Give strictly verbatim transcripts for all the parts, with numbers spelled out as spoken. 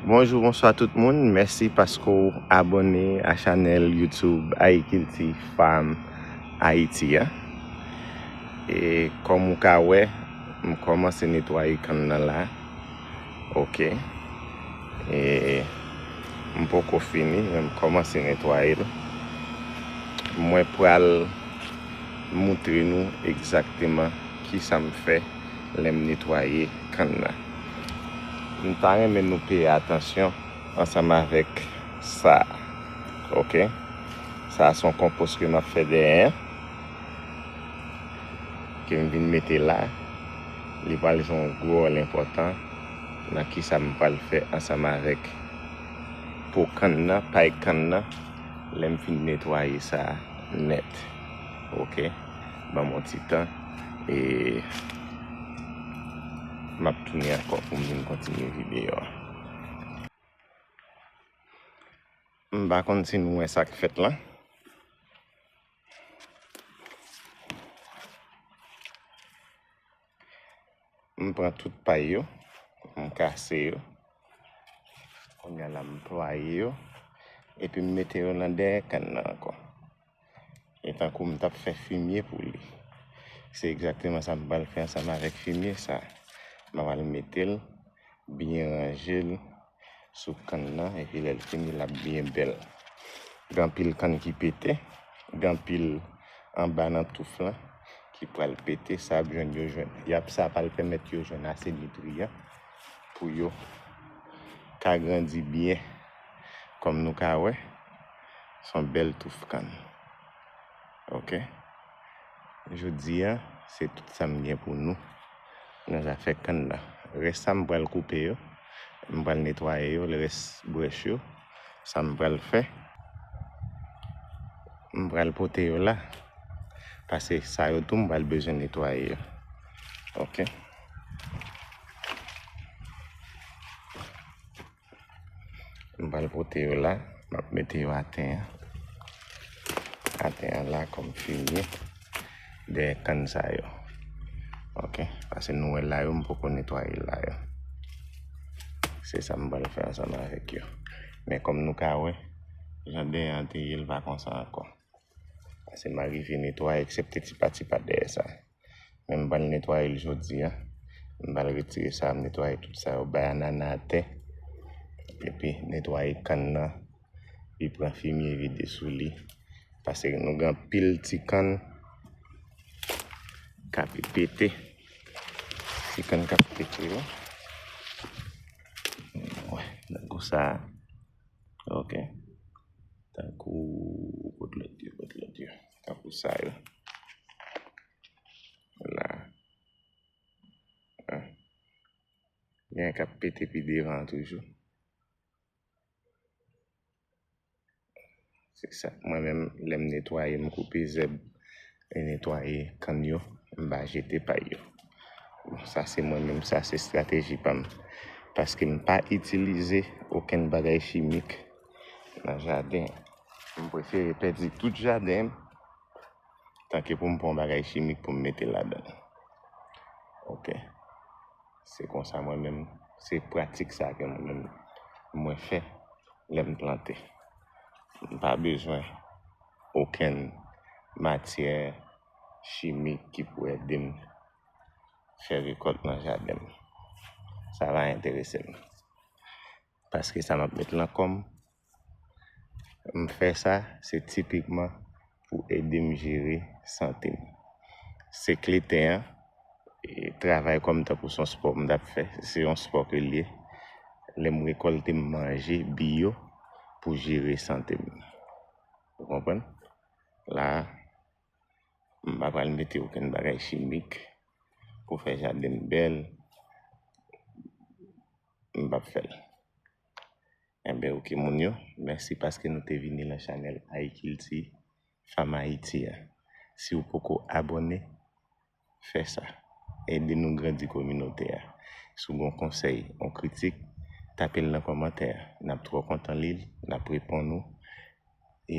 Bonjou, bonswa tout moun. Mèsi paske w abòne a chanèl YouTube Agriculture Farm Haïti a. E kòm ou ka wè, m kòmanse netwaye kann nan la. Ok. E m poko fini, men m kòmanse netwaye l. Mwen pral moutre nou egzakteman kisa m fè lè m netwaye kann nan. M ta renmen nou peye atansyon ansanm avèk sa. Ok? Sa a se yon konpòs ke m ap fè dèyè an, ke m vin mete la. Li pral jwe yon gwo wòl enpòtan nan kisa m pral fè ansanm avèk po kann nan, pay kann nan, lè m fin netwaye sa nèt. Ok? Ban m yon ti tan e m ap tounen ankò pou m vin kontinye videyo a. M pa konn si nou wè sa k fèt la. M pran tout pay yo, m kase yo. Kounye a la, m plwaye yo, epi m mete yo nan dèyè kann nan ankò. E tankou m t ap fè fimye pou li. Se egzakteman sa m pral fè ansanm avèk fimye sa. M pral mete l, byen ranje l sou kann nan, epi lè l fini, l ap byen bèl. Gen anpil kann ki pete, gen anpil anba nan touf lan ki pral pete, sa ap jwenn yo jwenn. Y ap, sa pral pèmèt yo jwenn ase nitriyan pou yo ka grandi byen. Kòm nou ka wè, se yon bèl touf kann. Ok? Jodi a, se tout sa m gen pou nou nan zafè kann nan. Rès sa m pral koupe yo, m pral netwaye yo, rès brèch yo, sa m pral fè, m pral pote yo la. Paske sa yo tou m pral bezwen netwaye yo. Ok? M pral pote yo la, m ap mete yo atè an. Atè an la kòm fimye dèyè kann sa yo. Ok, paske nou wè la yo, m poko netwaye la yo. Se sa m pral fè ansanm avèk yo. Men kòm nou ka wè, jan dèyè an te ye, l pa konsa ankò. Paske m arive netwaye, eksepte ti pati pa dèyè sa. Men m pral netwaye l jodi a. M pral retire sa, m netwaye tout sa yo, bay anana atè. Epi netwaye kann nan. Epi pran fimye vide sou li. Paske nou gen anpil ti kann k ap pete. Ti kann k ap pete yo. Wè, tankou sa. Ok. Tankou, kot lòt yo, kot lòt yo. Tankou sa yo. La. Ah. Gen k ap pete pi devan toujou. Se sa. Mwen menm, lè m netwaye, m koupe zèb, e netwaye kann yo, m pa jete pay yo. Bon, sa se mwen menm, sa se estrateji pa m. Paske m pa itilize okenn bagay chimik nan jaden. M prefere pèdi tout jaden m, tanke pou m pran yon bagay chimik pou m mete ladan l. Ok. Se konsa mwen menm, se pratik sa ke mwen menm, mwen fè lè m plante. M pa bezwen okenn matyè chimik ki pou ede m fè rekòt nan jaden m. Sa pa enterese m. Paske sa m ap met nan kò m, m fè sa, se tipikman pou ede m jere sante m. Se kleten an, e, travay kòm tankou se yon spò m t ap fè, se yon spò ke l ye. Lè m rekòlte, m manje biyo pou jere sante m. Ou konprann? La, m pa pral mete okenn bagay chimik pou fè jaden m bèl. M p ap fè l. Enben, oke, moun yo, mèsi paske nou te vini nan chanèl Agriculture Farm Haïti a. Si w poko abòne, fè sa. Ede nou grandi kominote a. Si w gen yon konsèy, yon kritik, tape l nan kòmantè a. N ap twò kontan li l, n ap reponn ou. E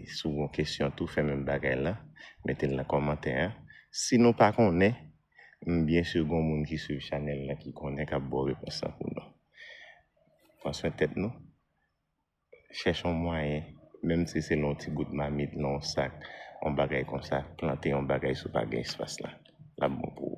si w gen yon kesyon tou, fè menm bagay la, mete l nan kòmantè a. Si nou pa konnen, m byen si gen moun ki swiv chanèl la ki konnen k ap ba w repons lan pou nou. Swen tèt nou. Chèche yon mwayen, menm si se lan yon ti gout mamit, lan yon sak, yon bagay konsa, plante yon bagay si w pa gen espas la. L ap bon pou ou.